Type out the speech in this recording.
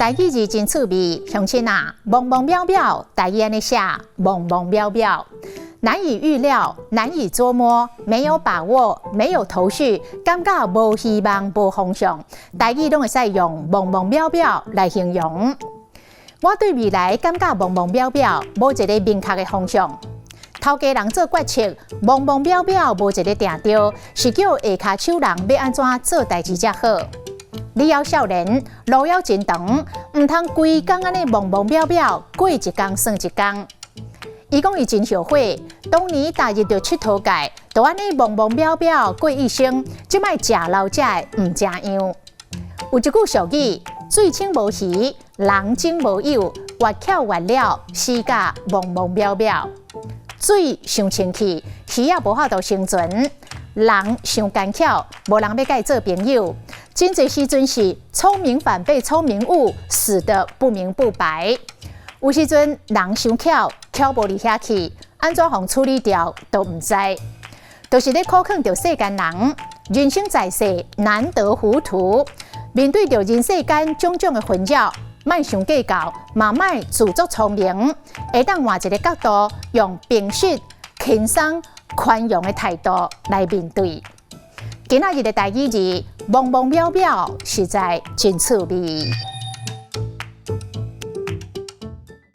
台語字真趣味，鄉親啊，茫茫渺渺，台語按呢寫，茫茫渺渺，難以預料，難以捉摸，沒有把握，沒有頭緒，感覺無希望，無方向，台語攏會使用茫茫渺渺來形容。我對未來感覺茫茫渺渺，無一个明確的方向。頭家人做決策，茫茫渺渺，無一个定調，是叫下跤手人欲按怎做代誌才好。你猶少年，路猶真長，毋通規工按呢茫茫渺渺，過一工算一工。伊講伊真後悔，當年踏入著𨑨迌界，就按呢茫茫渺渺過一生，這擺食老食的毋成樣。有一句俗語：水清無魚，人精無友，越巧越了，死甲茫茫渺渺。水傷清氣，魚仔無法度生存；人傷奸巧，無人欲佮伊做朋友。真濟時陣是聰明反被聰明誤，死得不明不白。有時陣人傷巧，巧無佇遐去，按怎予處理掉都毋知。就是咧苦勸著世間人，人生在世難得糊塗，面對著人世間種種的紛擾，莫傷計較，嘛莫自作聰明，會當換一个角度，用平實、輕鬆、寬容的態度來面對。今仔日的台語字，茫茫渺渺，實在真趣味。